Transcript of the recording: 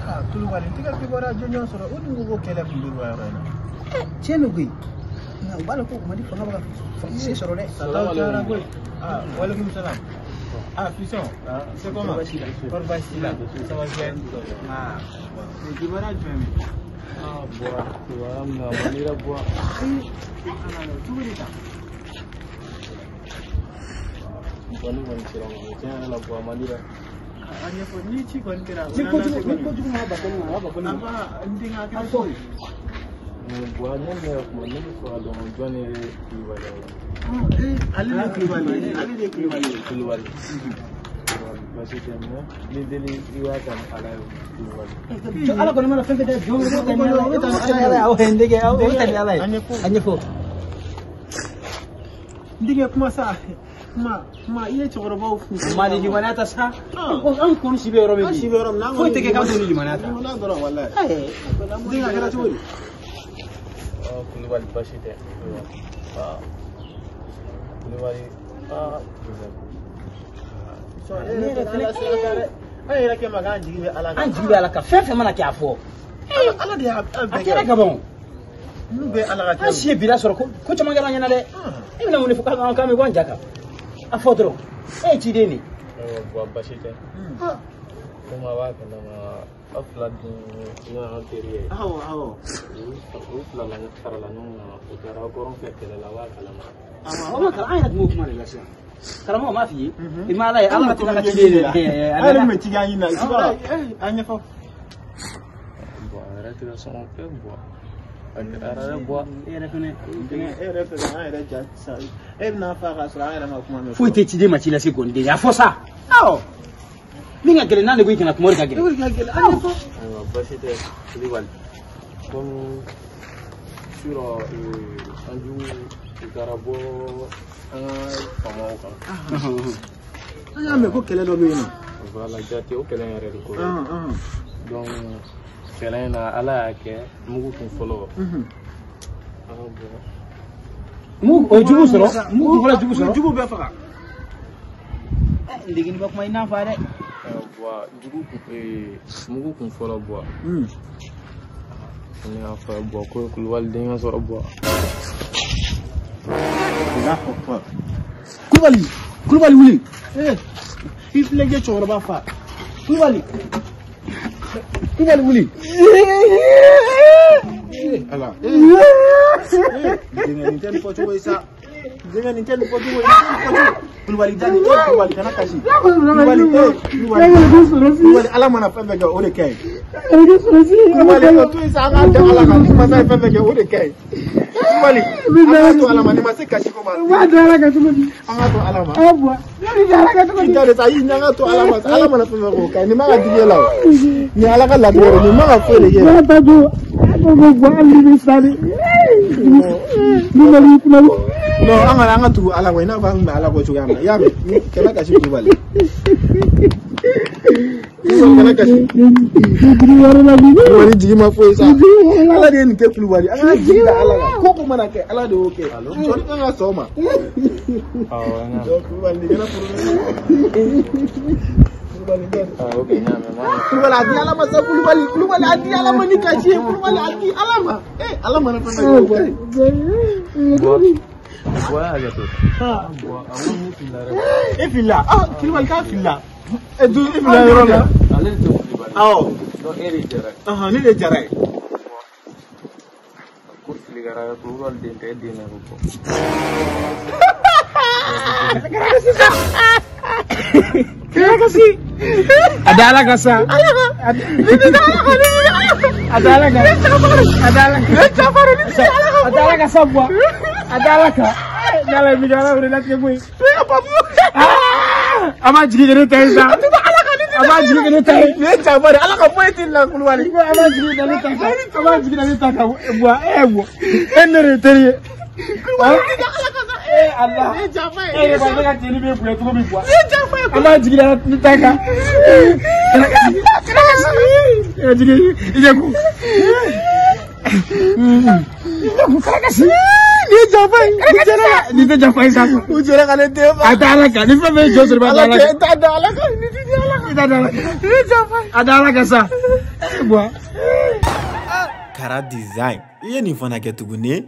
Ah, Kulubali, n tɛ ka kibaruya jɔnjɔn sɔrɔ. O dun ko ko kɛlɛ tun bɛ yɔrɔ in na. Tiɲɛ don koyi. Nka u b'a dɔn ko Mali fanga bɛ ka se sɔrɔ dɛ. Sataw cayara koyi. Ah, walekum salam. Ah, Fiston, c'est comment? Kɔri baasi t'i la? Ça va bien? Ah, kibaruya jumɛn bɛ? Ah, Buwa, kibaruya min na, a man di dɛ Buwa. Cogo di tan? Kɔni kɔni sera ma, tiɲɛ yɛrɛ la Buwa, a man di dɛ. A ɲɛfɔ ni ci kɔni kɛra. Ni kojugu ni kojugu ma bakɔni ma, a b'a bakɔni ma. Aba, n denkɛ, a kɛra cogo di? Buwa, ne bɛ kuma, ne bɛ fɛ ka dɔn jɔn de ye Kulubali ye. Ale de ye Kulubali ye. Ale de ye Kulubali ye. Kulubali. Baasi tɛ mɛ ni deli i b'a ta ni Ala ye Kulubali. Ala kɔni mana fɛn fɛn da jɔn o ta ni Ala ye. O ta ni Ala ye. Awɔ, n denkɛ, o ta ni Ala ye. A ɲɛfɔ. N denkɛ, kuma sa. Kuma kuma, i ye cɛkɔrɔbaw fu. Mali limaniya ta sa. An kɔni si bɛ yɔrɔ min bi. An si bɛ yɔrɔ min na. Foyi tɛ kɛ k'an t'o ni limaniya ta. Limaniya dɔrɔn walayi. N denkɛ, a kɛra cogo di? Kulubali, baasi tɛ. Kulubali, aa Kulubali. Ne yɛrɛ fɛnɛ, an yɛrɛ kɛ ma k'an jigi bɛ Ala kan. An jigi bɛ Ala kan. Fɛn fɛn mana kɛ a fɔ. Ala de y'a bɛɛ kɛ. A kɛra ka ban. Ninnu bɛɛ Ala ka kɛ. An si ye bila sɔrɔ ko caman kɛra an ɲɛna dɛ. E bɛna mun de fɔ k'an bɛ bɔ an ja kan? A fɔ dɔrɔn. E ye ciden de ye. Ayiwa Buwa, baasi tɛ. Komi a b'a kalama, aw fila dun n'o y'an teri ye. Awɔ awɔ. U fila la farala ɲɔgɔn kan, u taara kɔrɔn fɛ kɛlɛ la, a b'a kalama. Awɔ, ma kalan, an yɛrɛ tun b'o kuma de la sisan. Karamɔgɔ m'a f'i ye. I ma Ala ye, Ala tɛ ka ciden de la. An yɛrɛ tun bɛ ci kɛ an ɲin na. A ɲɛfɔ. Buwa, a yɛrɛ tɛ ka sɔn k'o kɛ Buwa. A gɛlɛyara dɛ Buwa. E yɛrɛ fɛnɛ. E yɛrɛ fɛ k'an yɛrɛ ja sisan. E bɛna fa k'a sɔrɔ an yɛrɛ ma kuma mɛn. Foyi tɛ ciden ma ci lase kɔni den. A fɔ sa. Awɔ. Min ka gɛlɛn n'ale ko i kana kuma, o de ka gɛlɛn. O de ka gɛlɛn. A ɲɛfɔ. Ayiwa, baasi tɛ Kulubali. Komi surɔ an jugu u taara bɔ an ka faamaw kan. An y'a mɛn ko kɛlɛ dɔ bɛ yen nɔ. Voilà, jate o kɛlɛ in yɛrɛ de ko. Donc kɛlɛ in na, Ala y'a kɛ mugu kun fɔlɔ. Mugu o jugu sɔrɔ, mugu kun fɔlɔ jugu sɔrɔ. Jugu bɛɛ faga. N degeli bɛ kuma i n'a fɔ dɛ. Buwa, jugu kun mugu kun fɔlɔ Buwa. Ne y'a fɔ Buwa ko Kulubali denkɛ sɔrɔ Buwa. Kulubali, Kulubali wuli. I filɛ kɛ cɛkɔrɔba fa. Kulubali. Kulubali wuli. Ala. Denkɛ, nin tɛ nin fɔcogo ye sa. Denkɛ, nin tɛ nin fɔcogo ye. Kulubali da nin kɛ, Kulubali kana kasi. Kulubali, Kulubali. Kulubali, Ala mana fɛn fɛn kɛ, o de ka ɲi. Kulubali, o to yen sa, an k'a da Ala kan. Ni masa ye fɛn fɛn kɛ, o de ka ɲi. Kulubali, an k'a to Ala ma, nin ma se kasi ko ma. U b'a da Ala kan cogo di? An k'a to Ala ma. A Buwa, ne bɛ da Ala kan cogo di? I t'a dɔn sa, ayi, an k'a to Ala ma. Ala mana fɛn fɛn kɛ, o ka ɲi. Nin man ka digi e la o. Nin ye Ala ka latigɛ de ye, nin man ka foyi de k'e la. Ne ta don, a ko ko Buwa, hali ni bɛ sa de. Ni ma b'i kunna bɔ. Non, an kana an ka tugu Ala kɔ, i n'a fɔ an tun bɛ Ala kɔ cogoya min na. I y'a mɛn? Kana kasi Kulubali. Kulubali, kana kasi. Kulubali jigi ma foyi sa. Ala de ye nin kɛ Kulubali. An ka jigi da Ala kan. Ko ko mana kɛ, Ala de y'o kɛ. Jɔnni kan ka sɔn o ma. Awɔ, n y'a mɛn. Kulubali, nin kɛra problème ye. Kulubali, Ok, n y'a mɛn. Kulubali, a di Ala ma sa Kulubali. Kulubali, a di Ala ma ni kasi ye. Kulubali, a di Ala ma. Ala mana fɛn fɛn kɛ, o ka ɲi. Buwa y'a hakɛ to. Buwa, a ko ne filila dɛ. E filila? Ah, Kulubali k'a filila. E dun, e filila yɔrɔ la. Ale de tɛ Kulubali. Awɔ. Donc e de ye Jara ye. Ne de ye Jara ye. Ko fili kɛra Kulubali den tɛ, e den de ko fɔ. A da Ala kan sa. Ala kan. Ni tɛ da Ala kan, ni tɛ da Ala kan. A da Ala kan. Ne jafaro. A da Ala kan. Ne jafaro, ni tɛ da Ala kan. A da Ala kan sa Buwa. A da Ala kan. N'Ala ye min kɛ, Ala y'o de latigɛ koyi. Ne ka papu. A b'a jigi kɛ ne ta ye sa. A tɛ da Ala kan, ni tɛ da A b'a jigi kɛ ne ta ye. Ne jafaro, Ala ka foyi t'i la Kulubali. A b'a jigi da ne ta kan. A b'a jigi da ne ta kan. Buwa, e Buwa. E ne de ye teri ye. Kulubali, ni tɛ da Ala kan sa. Ala. Ne jafa ye. E yɛrɛ b'a ne ka cɛnin bɛ bonya cogo min Buwa. Ne jafa ye. A b'a jigi da ne ta kan. E jigi, i ɲɛ ko. I ɲɛ ko kana kasi. Nin ye janfa ye. Nin tɛ janfa ye sa. U jɛra ka ne den fa. A tɛ Ala kan. Ni fɛn fɛn ye jɔn sɔrɔ i b'a da Ala kan. Ala tɛ da Ala kan. Ni tɛ da Ala kan. I t'a da Ala kan. Nin ye janfa ye. A da Ala kan sa. Buwa. Kara Design, i ye nin fana kɛ tuguni.